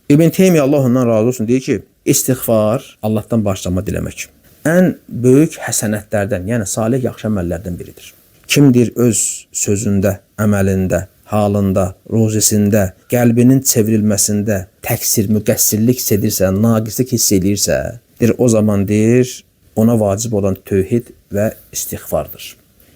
İbn Teymiyyə, Allah ondan razı olsun, deyir ki, istiğfar, Allahdan bağışlanma diləmək, ən böyük həsənətlərdən, yəni salih yaxşı əməllərdən biridir. Kimdir öz sözündə, əməlində, halında, ruzisində, qəlbinin çevrilməsində təqsir, müqəssirlik hiss edirsə, naqislik hiss eləyirsə, deyir, o zaman deyir, ona vacib olan tövhid və istiğfardır.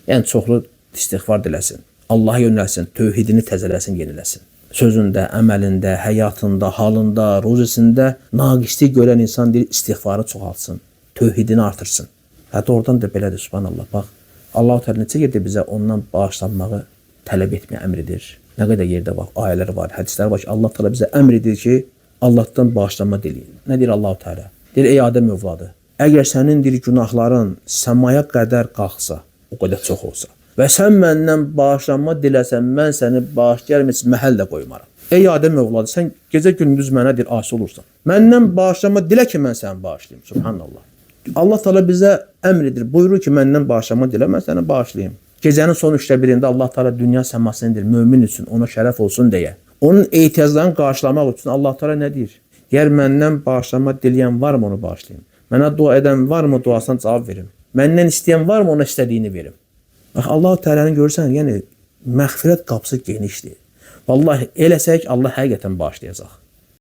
Yəni çoxlu istiğfar diləsin, Allaha yönəlsin, tövhidini təzələsin, yeniləsin. Sözündə, əməlində, həyatında, halında, ruzisində naqislik görən insan deyir, istiğfarı çoxaltsın, tövhidini artırsın. Hətta oradan da belədir, subhanallah. Bax, Allah-u Teala neçə yerdə bizə ondan bağışlanmağı tələb etməyi əmr edir. Nə qədər yerdə bax, ayələr var, hədislər var ki, Allah Teala bizə əmr edir ki, Allahdan bağışlanma diləyin. Nə deyir Allah-u Teala? Deyir, ey Adəm övladı, əgər sənin deyir günahların səmaya qədər qalxsa, o qədər çox olsa və sən məndən bağışlanma diləsən, mən səni bağışlayaram, heç məhəl də qoymaram. Ey Adəm övladı, sən gecə gündüz mənə deyir asi olursan. Məndən bağışlanma dilə ki, mən səni bağışlayım. Subhanallah. Allah Teala bizə əmr edir, buyurur ki, məndən bağışlanma dilə, mən səni bağışlayım. Gecənin son üçdə birində Allah Teala dünya səmasını indir mömin üçün, ona şərəf olsun deyə. Onun ehtiyaclarını qarşılamaq üçün Allah Teala nə deyir? Deyər, məndən bağışlanma diləyən varmı, onu bağışlayım. Mənə dua edən varmı, duasına cavab verim. Məndən istəyən varmı, ona istədiyini verim. Bax, Allah Teala'nın görürsən, yəni məğfirət qapısı genişdir. Vallahi eləsək Allah həqiqətən bağışlayacaq.